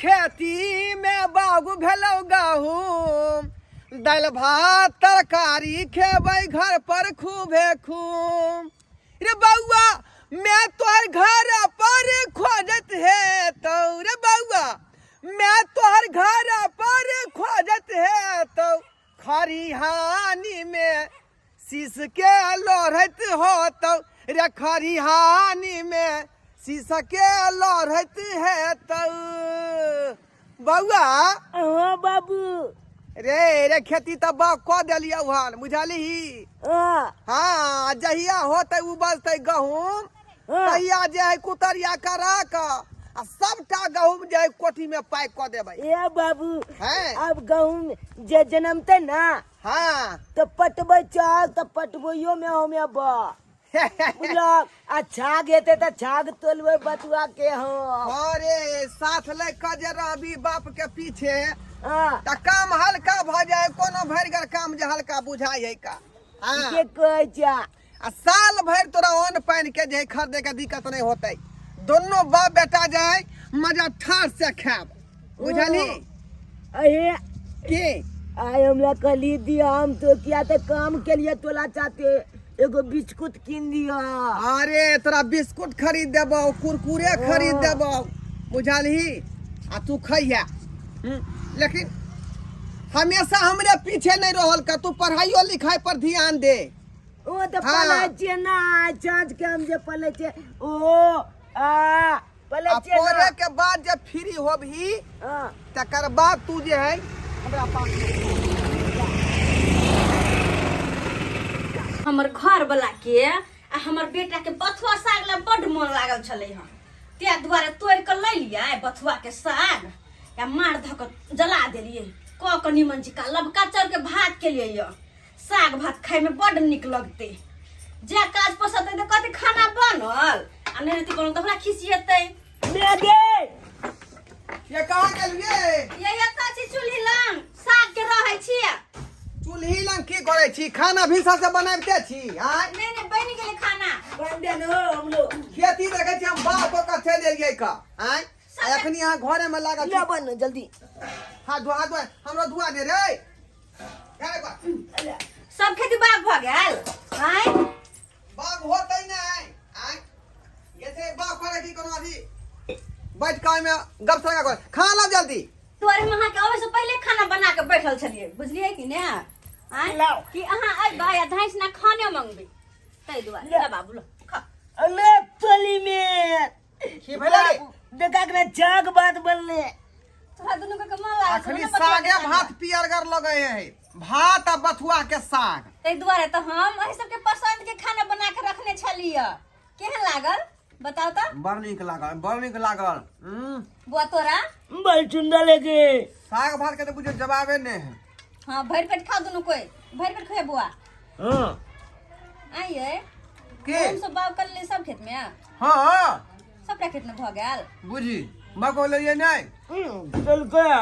खेती में बागु भेलौ गहूम, दालि भात तरकारी खेबै घर पर खूबे खूब। रे बौआ मैं तोहर घर पर खोजत हे तो, रे बौआ मैं तोहर घर पर खोजत हे तो, खरिहानी में शीश के लोढ़ैत होतौ, रे खरिहानी में शीश के लोढ़ैत हेतौ। बौआ। हाँ बाबू। रे रे खेती तऽ बाग कऽ देलियौ हन, बुझलिही? हाँ। हाँ, जहिया होतै उपजतै गहूम, हाँ। तहिया जे है कुतरिया करा कऽ आ सबटा गहूम जे है कोठी में पैक कऽ देबै। ए बाबू, हैं? अब गहूम जे जनमतै ना, तो पटबै चल, तो पटबैयो में हमे बा बुझलक, आ छाग हेतै तऽ छाग तोलबै बतुआ के हम। अरे साथ ले कऽ जे रहबी बाप के पीछे, हाँ, तऽ काम हल्का भऽ जाय, कोनो भरिगर काम जे हल्का बुझाइ है का। हाँ। के कहै छै? आ साल भरि तोरा अन्न पानि के जे है खरीदे के दिक्कत नहीं होतै, दोनों बाप बेटा जे है मजा ठाठ से खायब, बुझलही? अहे। की? आइ हमरा कहली दिया, हम तो किया तऽ काम के लिए तोला चाहते एगो बिस्कुट कीन दिया। अरे तोरा बिस्कुट खरीद देबौ, कुरकुरे खरीद देबौ, बुझलही? आ तू खैया, लेकिन हमेशा हमरे पीछे नहीं रहल का, तू पढ़ाइयो लिखाई पर ध्यान दे। ओ तऽ हाँ। पलै छियै ना, साँझ के हम जे पलै छियै ओ आ पलै आ छियै ना। पढ़े के बाद जे फ्री होबही, तकर बाद तू जे है हमरा पास। हमर घर वाला के आ हमर बेटा के बथुआ साग ला बड्ड मन लागल छलै हन, ताहि दुआरे तोड़ि कऽ लै लियै बथुआ के साग आ मार धऽ कऽ जला देलियै। कऽ कऽ निमन चिका लबका चाउर के भात केलियै यऽ। साग भात खायमे बड्ड नीक लगतै। जे काज पसंद तऽ कहतै खाना बनल आ नहि रहतै कोनो तऽ हमरा खिसियेतै। मेगे। ये कहाँ गेलियै? ये एतऽ छी चूल्ही लग साग के रहै छियै। चूल्ही लग की करै छी? खाना भिनसर से बनाबिते छी आँय? नहि नहि, बनि गेलै खाना। बन दे नो हमरो। खेती देखै छी हम बाप कऽ चलि एलियै का आँय, आ एखनी अहाँ घरे में लागल ले छी। बन जल्दी। हाथ धो, हाथ धो, हमरो धुआ दे रे। सब खेती बाग भऽ गेल आँय? बाग होतै नहि आँय, जैसे बाग करे की कोनो अथी बैठ के ओहिमे गप सगा कर खा लो जल्दी। तोरे हम अहाँके अबै से पहिले खाना बना के बैठल छलियै, बुझलियै कि ने आँय? लाओ। कि अहाँ अयबै आ धाँसि ना खाने मंगबै, ताहि दुआरे। ले बाबू, लो खा। अले तोली में की भेलै रे? देखा के जाग बात बनले। तोरा दुनू के मन लागल छलौ अखनी ने बथुआ के सागे साग। भात पियरगर लगै है, भात आ बथुआ के साग। ताहि दुआरे तऽ हम एहि सबके पसंद के खाना बना के रखने छलियै। केहन लागल बताउ तऽ? बड़ नीक लागल, बड़ नीक लागल। बुआ तोरा? बड़ सुंदर लगे। साग भात के तऽ बुझियौ जवाबे नहि है। हाँ, भरि पेट खाओ दुनू कोई, भरि पेट खोए बुआ। हाँ। आइए। के? हम सब बाग कर ले सब खेत में? हाँ। सबटा खेत में भऽ गेल। बुझी मको लेलियै नहि? चल गया।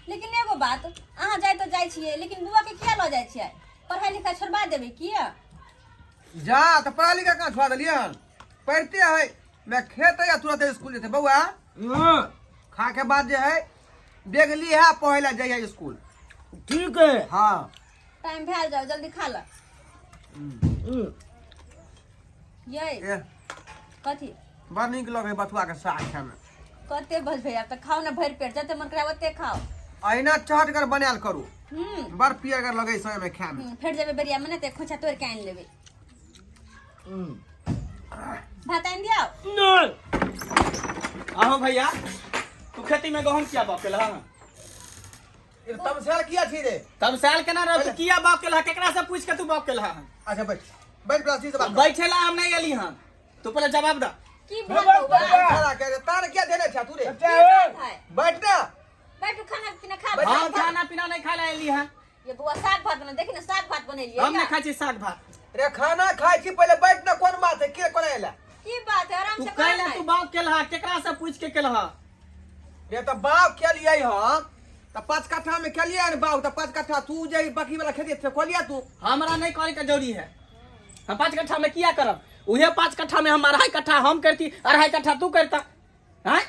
लेकिन एगो बात, अहाँ जाय तऽ जाइ छियै, लेकिन बुआ के किया लऽ जाइ छियै? पढ़ाई लिखाई छोड़बा देबै किया? जा तऽ पढ़ा लिखा कहाँ छोड़ा देलियै हन, पढ़िते है। मैं खेत है या तुरंत स्कूल जेतै बौआ। हाँ। खा के बाद जे है बैग ली है, पढ़े ला जाइए स्कूल। ठीक है। हाँ। टाइम भए जाओ, जल्दी खा ल। ये। ए। कथी? बड़ नीक लगे बथुआ के साग खाय में। कते बजबै आब, तऽ खाउ ने भरि पेट, जते मन करे ओते खाउ। अहिना चहटगर बनायल करू। हम्म। बड़ पियरगर लगै समय में खाय में। फेर जेबै बेरिया में ने तऽ खोइछा तोड़ि के आनि लेबै। भात आनि दियौ? नहीं। अहो भैया, तू खेती में गहूम किया बाग केलह? ई तमसायल किया छी रे? तब साल केना रह, तू किया बाग केलह? केकरा से पूछ के तू बाग केलह? अच्छा बैठ बैठ, प्लास्टिक से बात कर। बैठे ला हम नहीं एली हन, तू पहले जवाब द। की भेल बौआ? साला के रे, तार किया देने छा तू रे? की बात है? बैठ ना। बैठू, खाना पीना खा। हम खाना पीना नहीं खाए ला एली हन। ये बौआ साग भात बना, देखी ने साग भात बनेलियै। हम नहीं खाइ छी साग भात। रे खाना खाइ छी, पहिले बैठ ना, कोन बात है, के कोना एला? की बात है, आराम तू से कैला करो। तू बाग केलह, केकरा से पूछ के केलह? रे तऽ बाग केलियै हम तऽ 5 कट्ठा में केलियै हन बाग, तऽ 5 कट्ठा तू जे बाकी वाला खेती से खोलिया तू। हमरा नहीं करे के जरूरी है, हम 5 कट्ठा में किया करब? उहे 5 कट्ठा में हम 2.5 कट्ठा हम करती, 2.5 कट्ठा तू करता हैं।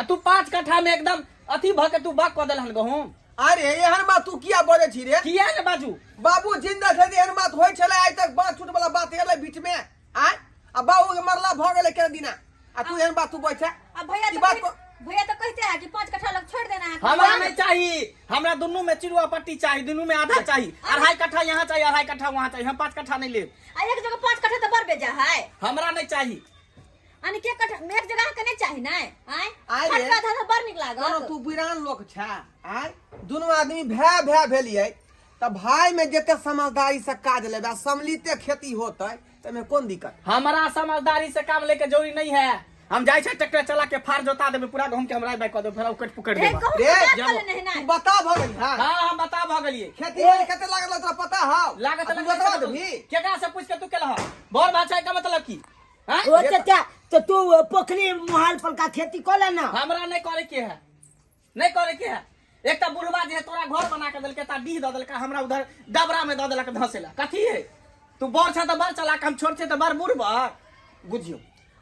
तू 5 कट्ठा में एकदम अथी भ के तू बाग कऽ देलहन गहूम। अरे एहन बात तू किया बजै छी रे? किया ने बाजू? बाबू जिंदा छथि, एहन बात होइ छलै आइ तक? बात छूट वाला बात एलै बीच में आय? आ बाबू के मरला भऽ गेलै केना दिना, आ तू एहन बात तू बजै छै? आ भैया ई तो बात भैया तो कहते हैं कि 5 कट्ठा लग छोड़ देना है। हमरा नहीं चाहिए, हमरा दुनू में चिड़ुआ पट्टी चाहिए, दुनू में आधा चाहिए। 2.5 कट्ठा यहाँ चाहिए, 2.5 कट्ठा वहाँ चाहिए, हम 5 कट्ठा नहीं लेब। आ एक जगह 5 कट्ठा तो बड़ बेजा है। हमरा नहीं चाहिए। यानी के कट्ठा एक जगह के नहीं चाहिए ना? आय आय रे। फटका आधा तो बड़ निक कोनो लागत। तू बिरान लोक छै आय? दुनू आदमी भै भै भेलियै तऽ भाई में जते समझदारी से काज लेबै आ सम्मिलिते खेती होतै तमे कोन दिक्कत? हमरा समझदारी से काम लेके जरूरी नहीं है। हम जाय छै ट्रैक्टर चला के फार जोता देबै पूरा गहूम के, हमरा बाइक कऽ देबै, फेर उकट पुकट रे देबै। गहूम रे, के बात जाओ। कर लेने है ना? तू बता भऽ गेली? हाँ। हाँ, हम बता भऽ गेलियै। खेती में कते लागल तोरा पता हौ? लागत आ तू बता देबही? केकरा से पूछ के तू केलह बर भाषा का मतलब की? हाँ? ओ चाचा, तो तू पोखरी मोहाल पर का खेती कर लेना। हमरा नहीं करे के है, नहीं करे के है। एक ता बुढ़वा जे है तोरा घर बना के देलकै, ता डीह दऽ देलकै, हमरा उधर डबरा में दऽ देलक धसेला। कथी है? तू बड़ छ तऽ बड़ चलाक, हम छोट छै तऽ बड़ बुढ़बा। बुझियौ,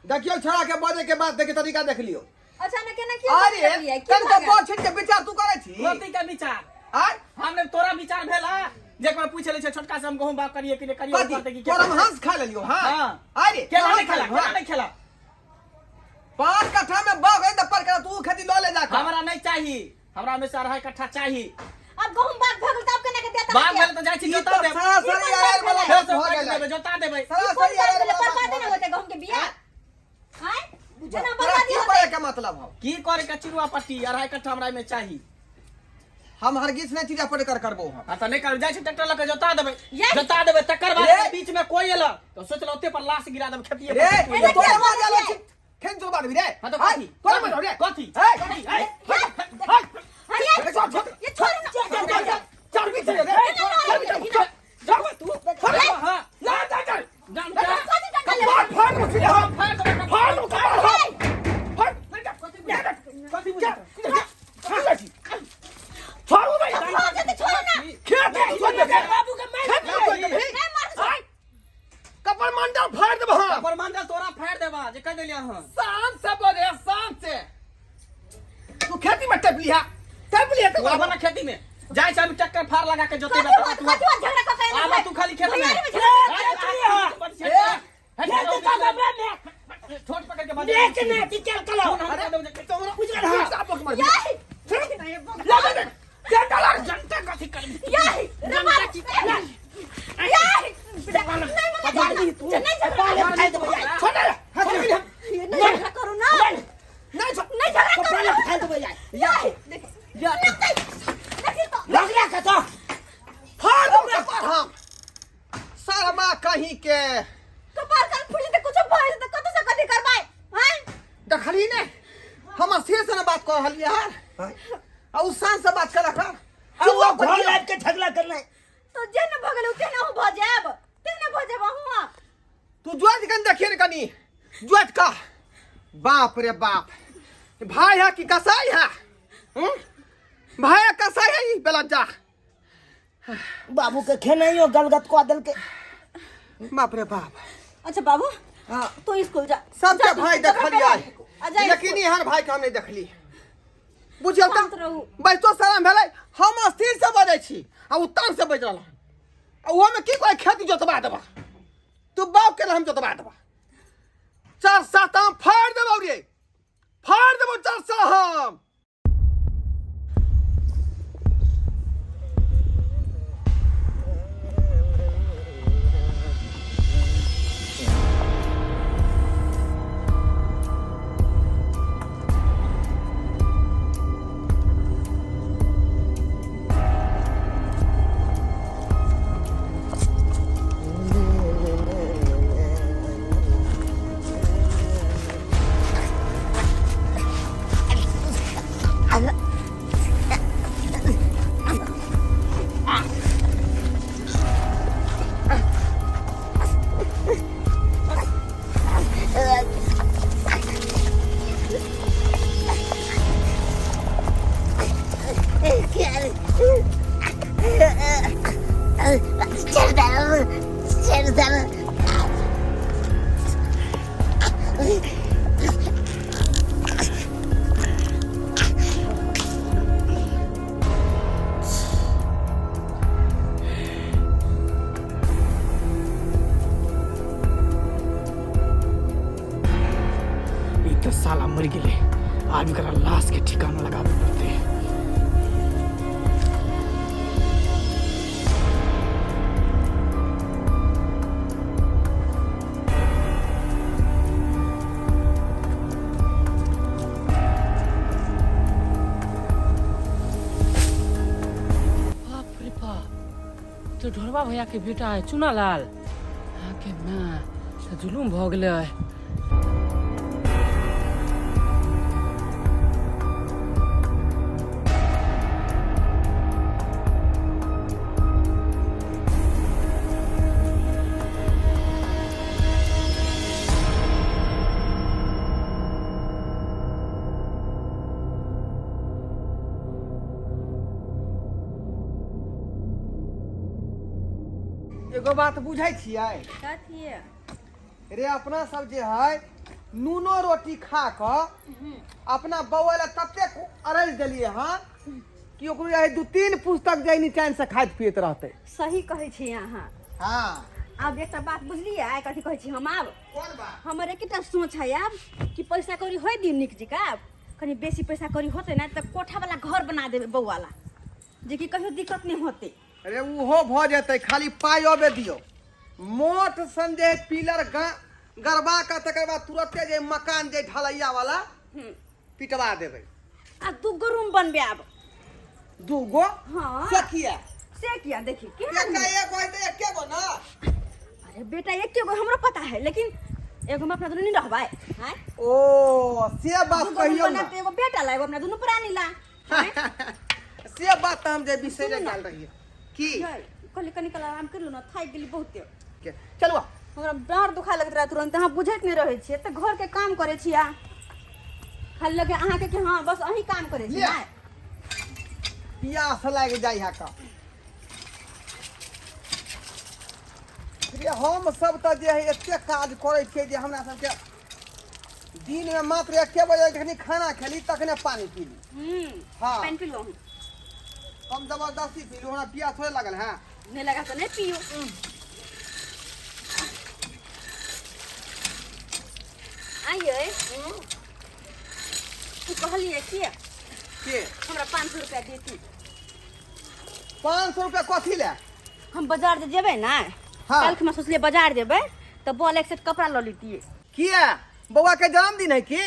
देखियौ छड़ा के बजे के बाद देखे तरीका देख लियौ। अच्छा ना केना की अरे लगलियै? की कनिको भऽ गेल? बड़ छीट के विचार तू करै छी? कथी के विचार? आय हमने तोरा विचार भेल है जे एक बार पूछ ले छै छोटका से हम गहूम बाग करिए कि नहीं करिए, कथी? करते कि तोरा हम हंस खा लेलियौ? हाँ। हाँ। अरे केना हंस नहीं खा खेला? लेलियौ, केना हाँ। नहीं खेला? 5 कट्ठा में बाग है तऽ पर कर तू खेती लऽ ले जा कऽ। हमरा नहीं चाहिए, हमरा हमेशा 2.5 कट्ठा चाहिए। अब गहूम बाग भऽ गेल तब केना के देता? बाग भेल तऽ जाइ छी ई जोता तऽ देब। सरासरी आयल वाला फेर बात से भऽ उपारि गेलै। देबै, जोता देबै। सरासरी कोन आयल बात भेलै? वाला बात बर्बादे भऽ ने गेलै। होतै गहूम के बिया? आँय? जेना तोरा बर्बादी की होतै? करे के मतलब हौ? की करे के चिड़ुआ पट्टी 2.5 कट्ठा हमरा में चाहिए। हम हरगिज नहीं चिड़िया पट्टी कर करबो हम। हाँ तऽ नहीं करब, जाइ छी ट्रैक्टर लऽ के जोता देबै। यही। जोता देबै तकर बाद रे। बीच में कोई एल तऽ सोच ओते पर लाश गिरा देबै खेतिए रे पर। एना तोरा किया मार बोलै जालो छै? छी खेत जोतबा देबही रे? हाँ तऽ आय, कथी? तोरा मार रे। कथी? ए, कथी? ए, अरे ए, चल, चल, ये छोड़ू ना। चल, चल, चल, चल, बीच रे, रे, चल, चल, चल, जाओ तू हाँ जा, जा, जा। जा जा। कथी डंडा लेबै? फाड़, फाड़ दो सीधे हम। फाड़ देबै। फाड़ दो, कपार हम। फाड़, कथी जा, बुझै? जा, जा, जा। छोड़ू नहीं। भऽ जेतै, छोड़ू ना। खेत में जोत देबही। बाबू के मार खेत में जोत देबही। ए, मार दे। आय, कपार मंडल फाड़ देबह हम। कपर मंडल तोरा फाड़ देबा जे कह देलियै हन। शान से बोले, शान से। तू खेती में टप लिहा, टप लिहा। तू आबऽ ना खेती में, जाइ छै हम ट्रैक्टर फाड़ लगा के जोतेबै। कथी बात, कथी बात झगड़ा कऽ के एलहुँ? आबऽ तू खाली खेत में। भैयारी में झगड़ा ए, खेत का कमरा में छोट पकड़ के बाजू। देख ना ती चल कलो। अरे बुझल हां। याही, याही, रे मार। याही, नहीं मना झगड़ा। नहीं झगड़ा पाले फाड़ देबो यार। नहीं झगड़ा करू ना, नहीं झगड़ा करू पाले ना। फाड़ देबो यार। याही, देख, लगतै, देखी तो। लगला का तो शर्मा कहीं के। कपार कान फूटि जेतै, कुछो भऽ जेतै, कतौ से कथी करबै? आँय? देखली ने हम स्थिर से ना बात कर रहलियै यार, आ उ शान से बात कर रखा। आ वो घर लाब के झगड़ा करना है। तो जे ने भऽ गेलै ते ने अहूँ भऽ जायब, ते ने भऽ जायब अहूँ। तू जोत कन देखिए ने कनी जोत का। बाप रे बाप, भाई है कि कसाई है? हम्म? भाई है कसाई है ई बेलज्जा। बाबू के खेनाइयो गलगत कऽ देलकै। बाप रे बाप। अच्छा बाबू, हाँ। तू स्कूल जा। सबके जा, भाई तू देखलियै, आ जा लेकिन स्कूल। एहन भाई के हम नहीं देखली, बुझियौ शांत तऽ रहू। बैठो शरम भेलै। हम स्थिर से बजै छी आ उ तान से बाजि रहल हन। आ ओहोमे की कहै खेती जोतबा देबा तू बाप के, हम जोतबा देबा 4 7 हम फाड़ि देबौ रे, फाड़ि देबौ 4 सौ हम। आब एकरा लाश के ठिकाना लगाबे पड़तै। बाप रे बाप, तो ढोरबा भैया के बेटा है चुना लाल। के माँ, तऽ जुलूम भऽ गेलै। एगो बात बुझै छियै? कथी? रे, अपना सब जे है नूनो रोटी खा कऽ अपना बौआ लए ततेक अरैज देलियै हँ कि ओकरो जे है 2-3 पुस्तक जे निचान से खाइत पियैत रहतै। सही कहै छी अहाँ। हाँ। आब एकटा बात बुझलियै कथी कहै छी हम? आब कोन बात? हमर एकेटा सोच है आब कि पैसा कौड़ी होइ दी नीक जकाँ, कनि बेसी पैसा कौड़ी होतै ने तऽ कोठा वाला घर बना देबै बौआ ला, जे कि कहियो दिक्कत नहि होतै। अरे उहो भऽ जेतै, खाली पाइ अबे दियौ। मोट सन जे पिलर गड़बा कऽ तकर बाद तुरते जे मकान जे ढलैया वाला पिटवा देबै। आ दूगो रूम बनबे आब। दूगो? हाँ। से किया? से किया? देखी केहन एकटा है? एगो है तऽ एके गो ना। अरे बेटा, एके गो हमरो पता है, लेकिन एगो में अपना दुनू नहीं रहबै हैं? ओ से बात दूगो रूम कहियौ ना। बनाते एगो बेटा ला, एगो अपना दुनू प्राणी ला हैं? से बात तऽ हम जे बिसरि सुनू ना। गेल रहियै की। यै, कहली कनी काल आराम कर लू ना, थाकि गेली बहुते। के चलू। हमरा डाँड़ दुखाए लगैत रहै तुरंत। अहाँ बुझैत नहि रहै छियै तऽ घरके काम करै छियै, खाली लगे अहाँके कि हँ बस अहीं काम करै छी। लिअ। नहि। पियास लागि जाइ है का रे। हम सब तऽ जे है एते काज करै छियै जे हमरा सबके दिनमे मात्र एके बजे जखनी खाना खेली तखने पानि पीली। हाँ। पानि पी लू। हम जबरदस्ती पीलू, हमरा पियास थोड़े लागल है। नहि लगा तऽ नहि पियू। आइए, तू कहलिए कि के हमरा 500 रुपया देती। 500 रुपया कथी ले? हम बाजार जे जेबै ने। हाँ। काल्हि हम सोचलियै बाजार जेबै तऽ बॉल एक सेट कपड़ा लऽ लेतियै। किया, बौआ के जन्मदिन है की?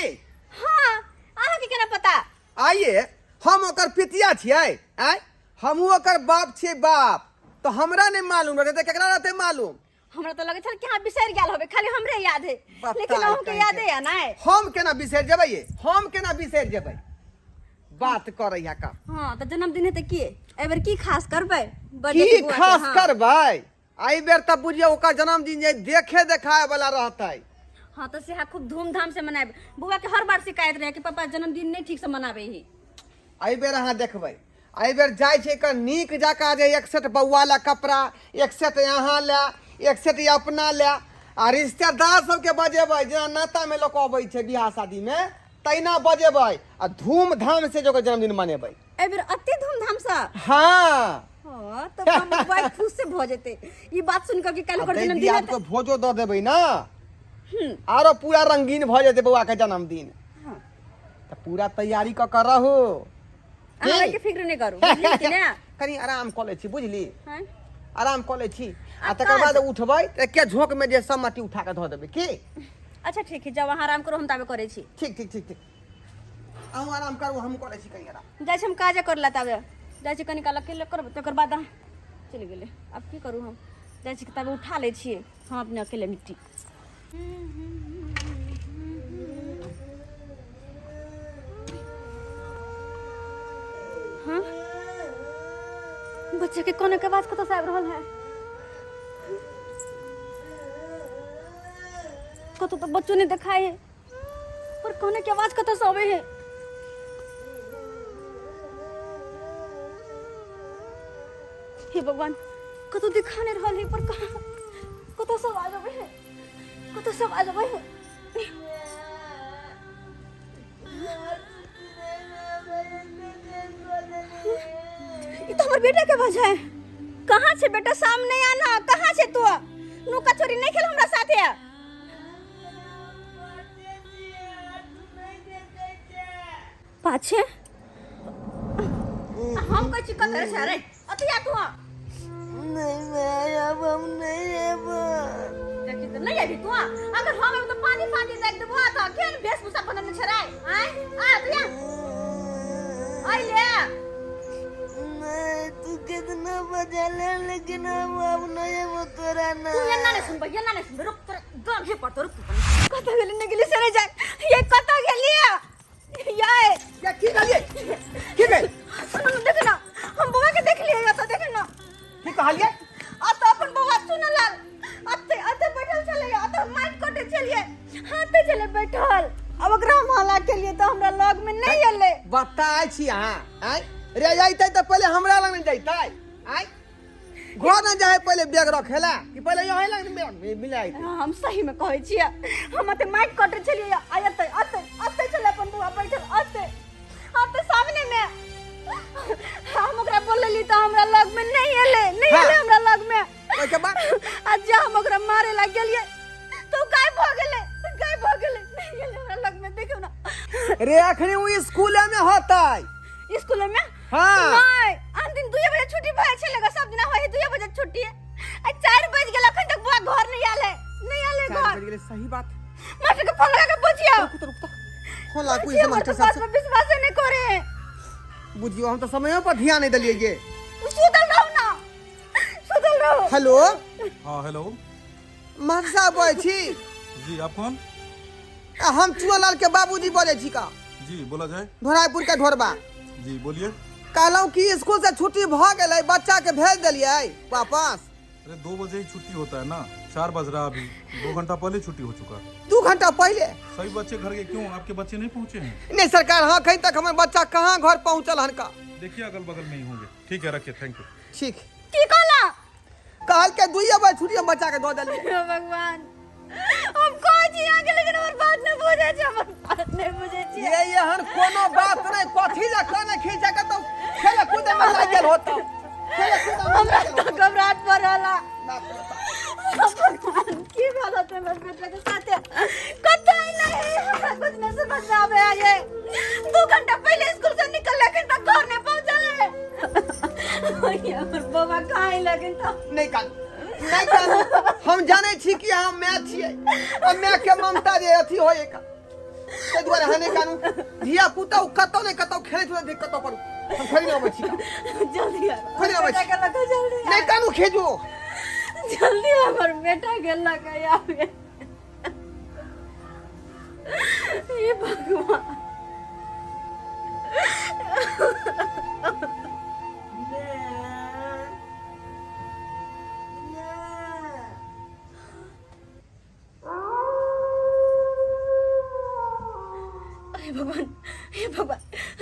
हाँ, अहाँके केना पता? आइए, हम ओकर पितिया छियै। आँय, हमहूँ ओकर बाप छियै बाप, तऽ हमरा नहि मालूम रहतै तऽ केकरा रहतै मालूम? हमरा तऽ लगै छल कि अहाँ बिसरि गेल होबै, खाली हमरे याद है। बता लेकिन अहूँके कहीं यादे के। है नहि? हम केना बिसरि जेबै ये? हम केना बिसरि जेबै? बात करै है का। हाँ, तऽ जन्मदिन हेतै की, एहि बेर की खास करबै बर्थडे की के बौआ के? खास हाँ। करबै एहि बेर तऽ बुझियौ ओकर जन्मदिन जे देखे देखाए वाला रहतै। हाँ, तऽ सेहा खूब धूमधाम से मनाएब। बौआ के हर बार शिकायत रहे कि पापा जन्मदिन नहि ठीक से मनाबै ही। एहि बेर अहाँ देखबै, एहि बेर जाइ छै एकर नीक जकाँ जे एक सेट बौआ लए कपड़ा, एक सेट अहाँ लए, एक सेट अपना लए, आ रिश्तेदार सबके बजेबै। जेना नातामे लोक अबै छै बियाह शादीमे तहिना बजेबै आ धूमधाम से जे ओकर जन्मदिन मनेबै। एहि बेर अते धूमधाम से? हाँ। हाँ, तब हमर बौआ खुश से भऽ जेतै ई बात सुनि कऽ कि काल्हि आ ओकर दै जन्मदिन दियाद हेतै। के भोजो दऽ देबै ना, आरो पूरा रंगीन भऽ जेतै बौआ के जन्मदिन। तऽ पूरा तैयारी कऽ कऽ रहू। अहाँ ओहिके फिक्र नहि करू, बुझलियै कि ने? कनि आराम कऽ लै छी, बुझली? हँ? आराम कऽ लै छी आ आ तकर काज? बाद उठबै तऽ एके झोंक में जे सब माटी उठा कऽ धऽ देबै की। अच्छा ठीक है, जाउ अहाँ आराम करू, हम ताबे करै छी। ठीक ठीक ठीक ठीक, अहूँ आराम करू, हम करै छी कनि आराम। जाइ छी हम काजे कर ला, ताबे जाइ छी कनि काल अकेले करबै, तकर बाद अहाँ चलि गेलै। आब की करू, हम जाइ छी ताबे उठा लै छियै हम अपने अकेले मिट्टी। हाँ, बच्चा के कोने के आवाज कतऽ से आबि रहल है? कतौ तऽ बच्चो नहीं देखाए है, पर कोने के आवाज कतऽ से आबै है? हे भगवान, कतौ दिखा नहीं रहल है, पर कहाँ कतऽ से आवाज आबै है? कतऽ से आवाज आबै है? ई तऽ हमर बेटा के आवाज है। कहाँ छै बेटा? सामने आना, कहाँ छै तू? नुका चोरी नहीं खेल हमरा साथे। पाछे हम कहै छी कतऽ छै रे अथी आ तू नहीं मैं अब हम नहीं अब देखी तऽ नहि अभी तू अगर हम अभी तऽ पानी पानी देख देबो तऽ केहन वेशभूषा बनल छै रे आय आ तू आइ ले नहीं तू कितना बजा ले लेकिन हम अब नहीं अब तोरा ना तू एना नहि सुनबै एना नहि सुनबै रुक तोरा गाँहे पड़तो रुक तू कतऽ गेली नहि गेली से नहि जाय ये कतऽ गेली ये या की कहलिए की भेल सुन देख ना हम बौआ के देख लिए तो देख ना की कहलिए आ तो अपन बौआ चुनलाल अते अते बैठल छलै अते माइक कटे छलिए हाथे छलै बैठल अब ओकरा हम हल्ला केलिए तऽ हमरा लग में नहीं एलै बताय छी अहाँ आँय रे जैतै तऽ पहिले हमरा लग जैतै आँय घर न जाए पहिले बैग रखेला कि पहिले यहाँ लग बैग मिलाइ हम सही में कहै छियै हम अते माइक कटे छलिए आ अते अते अते छलै अपन बौआ बैठल अते अते सामने में हम ओकरा बोलली तऽ हमरा लग में नहीं एलै नहीं हाँ। एलै हमरा लग में ओहिके बाद आ जा हम ओकरा मारे ला गेलियै तो गायब भऽ गेलै गायब भऽ गेलै नहीं गेलै हमरा लग में देखियौ ना रे अखनी उ स्कूले में होतै स्कूल में हाँ। नहीं आन दिन 2 बजे छुट्टी भए छलै ग सब दिना होय है 2 बजे छुट्टी आ 4 बज गेल अखन तक बुआ घर नहीं आयल है नहीं आयल है चार घर बज गेलै सही बात मास्टर के फोन लगा के पूछियो रुकू तो रुकू तो फोन लागू पूछियो इसे मास्टर मास्टर साहब बात पर विश्वास नहीं करे से बुझियो हम तो समयो पर ध्यान नहीं देलियै ये सुतल रहू ना सुतल रहू हेलो हाँ हेलो मास्टर साहब बजै छी जी आप कौन आ हम चुआलाल के बाबूजी बजै छी का जी बोला जाए ढोरायपुर के ढोरबा जी बोलिए कहलहुँ कि स्कूल से छुट्टी भऽ गेलै बच्चा के भेज देलियै वापस अरे 2 बजे ही छुट्टी होता है ना, 4 बज रहा अभी, 2 घंटा पहले छुट्टी हो चुका। 2 घंटा पहले? सभी बच्चे घर गए। क्यों, आपके बच्चे नहीं पहुंचे हैं? नहीं सरकार, हाँ अखन तक हमर बच्चा कहाँ घर पहुँचल हन का। देखिए, अगल बगल में ही होंगे। ठीक है, रखिए, thank you. ठीक। की कहला? कहल के 2 बजे छुट्टी हम बच्चा के दऽ देलियै। हे भगवान, हम कहै छी अहाँके लेकिन हमर बात नहि बुझै छी, हमर बात नहि बुझै छी। ये एहन कोनो बात नहि, कथी लए कने खींचा के तो खेले कूदे में लागि गेल होतो, खेले कूदे में हमरा लागि गेल तऽ होतो। घबराहट पड़ रहला। बाप रे बाप। भगवान, की भेल होतै हमर बेटा के साथे? कतऽ नहीं, हमरा कुछ नहीं समझ में आवे है। ये 2 घंटा पहले स्कूल से निकल लेकिन तक घर नहीं पहुंचल है। ये हमर बाबा कहाँ लेकिन तो नहि कानू, नहि कानू, हम जानै छी कि अहाँ माय छियै आ माय के ममता जे अथी होय का, ताहि दुआरे अहाँ नहि कानू। धिया पुता ओ कतौ नहि कतौ खेलैत होत, कतौ करू, हम खोलि नहि अबै छी। जल्दी आबो। खोलि अबै बेटा छी। के लऽ कऽ जल्दी नहि आबो। कानू, खेजू। जल्दी हमर बेटा के लऽ कऽ आबे। हे भगवान। मैं मैं हे भगवान, हे भगवान,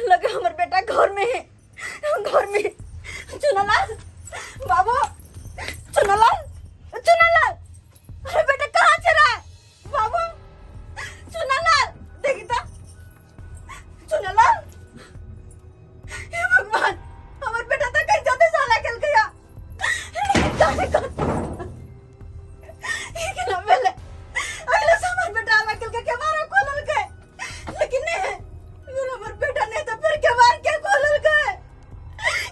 लगे हमर बेटा घर में है, घर में है। चुनालाल बाबू, चुनालाल, चुनालाल, अरे बेटा कहाँ चला है बाबू? चुनालाल, देखी तो, चुनालाल। हे भगवान, हमर बेटा तो कहीं जाते साला खेल गया, लेकिन जाने कौन ई केना भेलै? अगले से हमर बेटा आला खेल के केबारो खोलल के लेकिन नहीं, फिर हमर बेटा नहीं तो फिर केबार के खोलल के,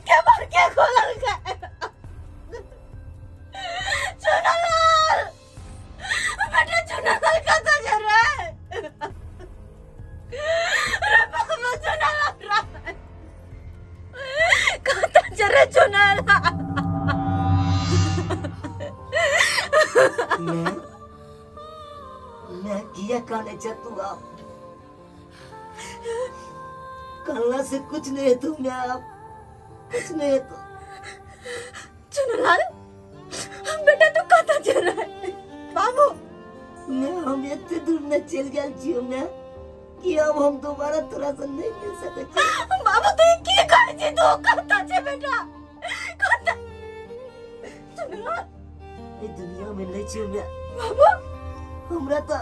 केबार के खोलल के? चुनालाल बेटा, चुनालाल कतऽ छै रे? रे बाबा, चुनालाल रे, कतऽ छै रे चुनालाल? मैं किया काने छ तू? आप कहला से कुछ नहीं है तू, मैं आप कुछ नहीं है तू। चुनालाल बेटा, तू कतऽ छै रे बाबू? मैं हम एते दूर न चल गेल छियो मैं कि अब हम दोबारा तोरा से नहीं मिल सके छी। बाबू, तू ई की कहै छी? तू कतऽ छै बेटा, कतऽ चुनालाल? ए दुनिया में नहीं छियो मैं। बाबू। हमरा तो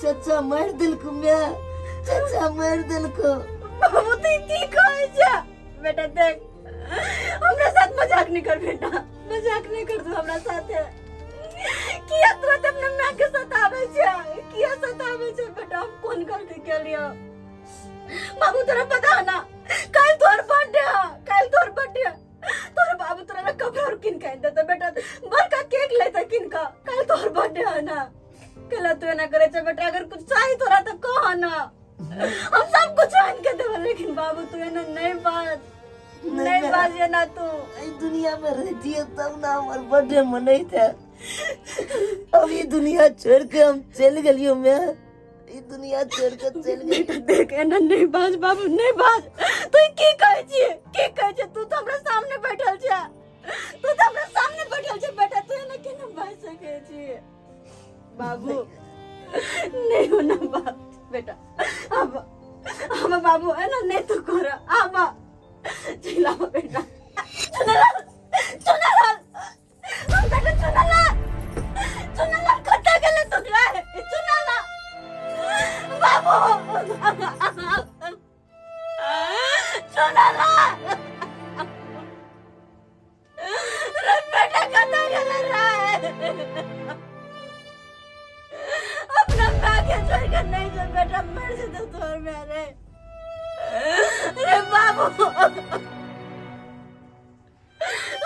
चचा मार दिलको मैं, चचा मार दिलको। बाबू, तू ई की कहै छै बेटा? देख, हमरा साथ मजाक नहीं कर बेटा, मजाक नहीं कर तू हमरा साथ। किया तू अपने माँ के सतावे छै? किया सतावे छै बेटा? हम कोन गलती केलियो? बाबू तोरा पता है ना कल तोहर बर्थडे है, कल तोहर बर्थडे है। तोहर बाबू तोरा ना कपड़ा और किन के देता बेटा, बड़का केक लेता किन का, कल तोहर बर्थडे है ना। कल तू ना करे छे बेटा, अगर कुछ चाहिए तोरा तो कह ना, हम सब कुछ आन के देबे, लेकिन बाबू तू ना नहीं बाज, नहीं बाज ना तू। एहि दुनिया में रहतिए तब ना हमर बर्थडे मनैते। अब ई दुनिया छोड़ के हम चलि गेलियो मैं, ई दुनिया छोड़ के चलि गेलियो। बेटा देख एना नहीं बाज बाबू, नहीं बाज। तू की कहै छियै, की कहै छियै? तू तो हमरा सामने बैठल छै, तू तो हमरा सामने बैठल छै बेटा, तू एना केना बाजि सकै छियै बाबू? नहीं होना बाप बेटा, अब अब बाबू एना नहीं तू कर, आब चिल्लाओ बेटा। चुनालाल, चुनालाल, हम बेटा चुनालाल, चुनालाल कतऽ गेलै तू रे? चुनालाल बाबू, चुनालाल रे बेटा कतऽ गेलै रे? अपना माँ के छोड़ के नहीं जो बेटा मर जेतौ तोहर माय रे। रे बाबू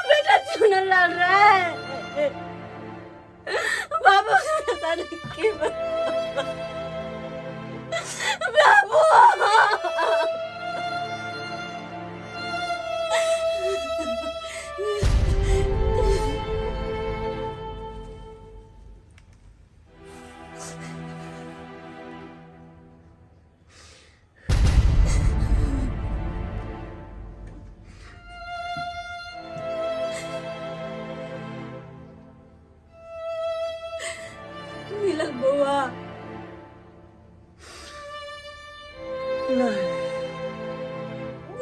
बेटा चुनलाल रे बाबू, की बाबू मिलल बौआ? नहीं।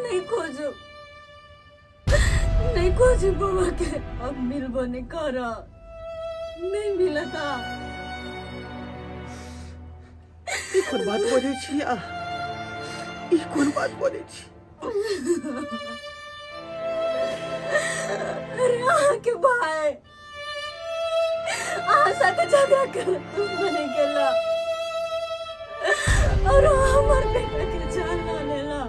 नहीं खोजो, नहीं खोजो बौआ के, अब मिलबो नहीं कर, नहीं मिलता। ई कोन बात बजै छी आ? ई कोन बात बजै छी? अरे अहाँके भाई अहाँ साथे झगड़ा कर दुश्मनी केला और हमर बेटा के जान ल लेला,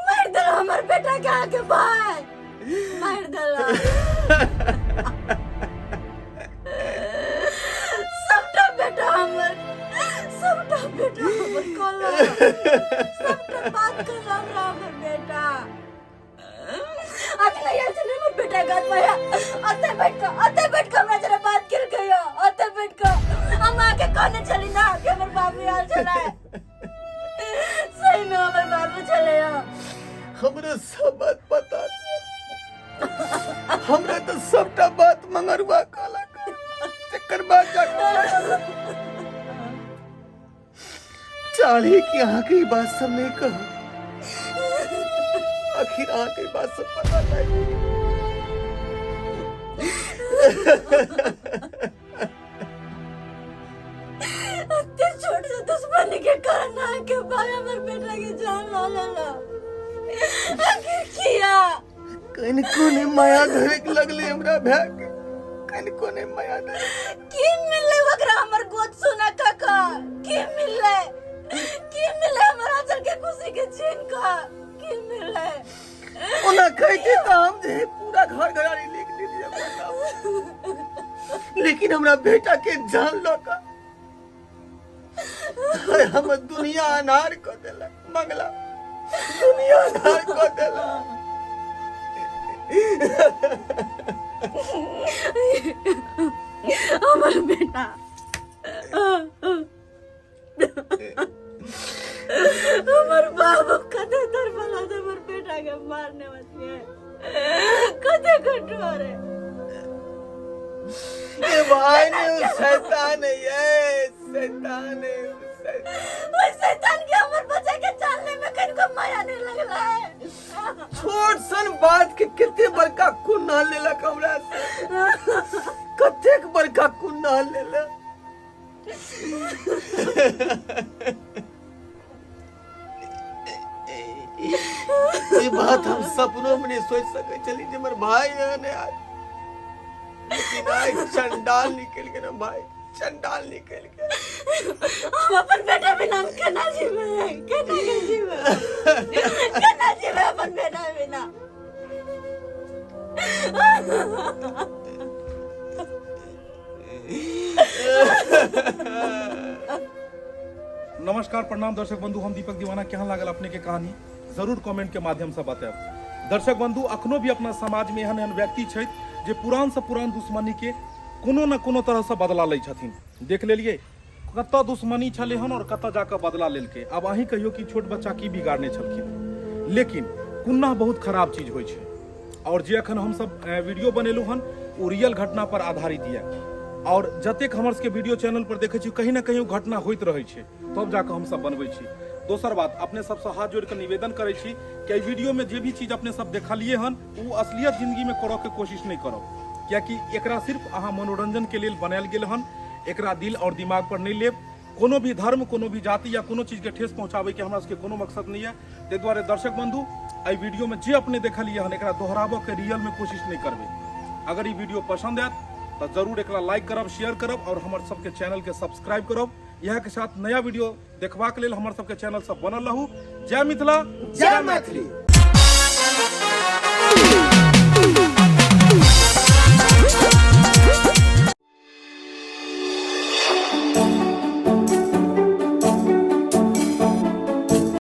मार देला हमर बेटा के अहाँके भाई मार देला। सबटा बेटा हमर, सबटा बेटा हमर कहला, सबटा बात कहला हमरा हमर बेटा। अखन आयल छलै हमर बेटा गात माया, अते बैठ कऽ, अते बैठ कऽ हमरा जरा बात केलकै यऽ, अते बैठ कऽ। हम अहाँके कहने छली ना कि हमर बाबू आयल छलै, सही में हमर बाबू छलै यऽ। हमरा सब बात पता छै, हमरा तऽ सबटा बात मंगरुआ कहलक, तकर बाद जाके चाही कि अहाँके ई बात सब नहीं कहू, आखिर अहाँके ई बात सब पता नहीं। एते छोट से दुश्मनी के कारण अहाँके भाई हमर बेटा के जान लऽ लेलक, आखिर किया? कनिको नहि माया धरैके लगलै हमरा भाय के, कनिको नहि माया धरै। की मिललै ओकरा हमर गोद सोना काका? की मिललै, की मिललै हमर आंचल के खुशी के छीन कऽ? की मिललै? ओना कहते तऽ हम जे है पूरा घर घरारी लिख लेलियै, लेकिन हमरा बेटा के जान लऽ कऽ हमर दुनिया अनार कऽ देलक मंगला, दुनिया अनार कऽ देलक। हमर बेटा, हमर बाबू कते दरबला से हमर बेटा के मारने वाली है, कते कठोर है। ये भाई ने वो शैतान है, ये शैतान है, वो शैतान। वो शैतान के हमर बच्चा के चालने में कनको माया नहीं लगला है। छोट सन बात के कते बड़का कुन्ना लेलक हमरा से, कतेक बड़का कुन्ना लेलक। ई बात हम सपनों में नहीं सोच सके छली जे हमर भाई एहन है। लेकिन आइ चंडाल निकल गेल भाई, चंडाल निकलि गेल। हम अपन बेटा बिना हम केना जीबै, केना के जीबै, केना जीबै अपन बेटा बिना? नमस्कार, प्रणाम दर्शक बंधु, हम दीपक दीवाना। केहन लागल अपने के कहानी, जरूर कमेंट के माध्यम से बतायब। दर्शक बंधु, अखनो भी अपना समाज में एहन एहन व्यक्ति छथि जे पुरान से पुरान दुश्मनी के कोनो न कोनो तरह से बदला लै छथिन। देख लेलिए कतऽ दुश्मनी छलै हन और कतऽ जाकऽ बदला लेलकै। आब अहीं कहियौ कि छोट बच्चा की बिगाड़ने छलखिन। लेकिन कुन्ना बहुत खराब चीज होइ छै और जे अखन हमसब वीडियो बनेलहुँ हन ओ रियल घटना पर आधारित यऽ और जतेक हमर सबके वीडियो चैनल पर देखै छी, कहीं ना कहीं ओ घटना होइत रहै छै, तब जाकऽ हमसब बनबै छी। दोसर बात, अपने सबसँ हाथ जोड़ि कऽ निवेदन करै छी कि एहि वीडियोमे जे भी चीज अपने सब देखलियै हन, ओ असलियत जिंदगीमे करऽके कोशिश नहि करब, कियाकि एकरा सिर्फ अहाँ मनोरंजनके लेल बनायल गेल हन। एकरा दिल और दिमाग पर नहि लेब। कोनो भी धर्म, कोनो भी जाति या कोनो चीजके ठेस पहुँचाबैके हमरा सबके कोनो मकसद नहि यऽ। ताहि दुआरे दर्शक बंधु, एहि वीडियोमे जे अपने देखलियै हन, एकरा दोहराबऽके रियलमे कोशिश नहि करबै। अगर ई वीडियो पसंद आयत तऽ जरूर एकरा लाइक करब, शेयर करब और हमर सबके चैनलके सब्सक्राइब करब। इएह के साथ नया वीडियो देखबाक लेल हमर सबके चैनल सब बनल रहू। जय मिथिला, जय मैथिली।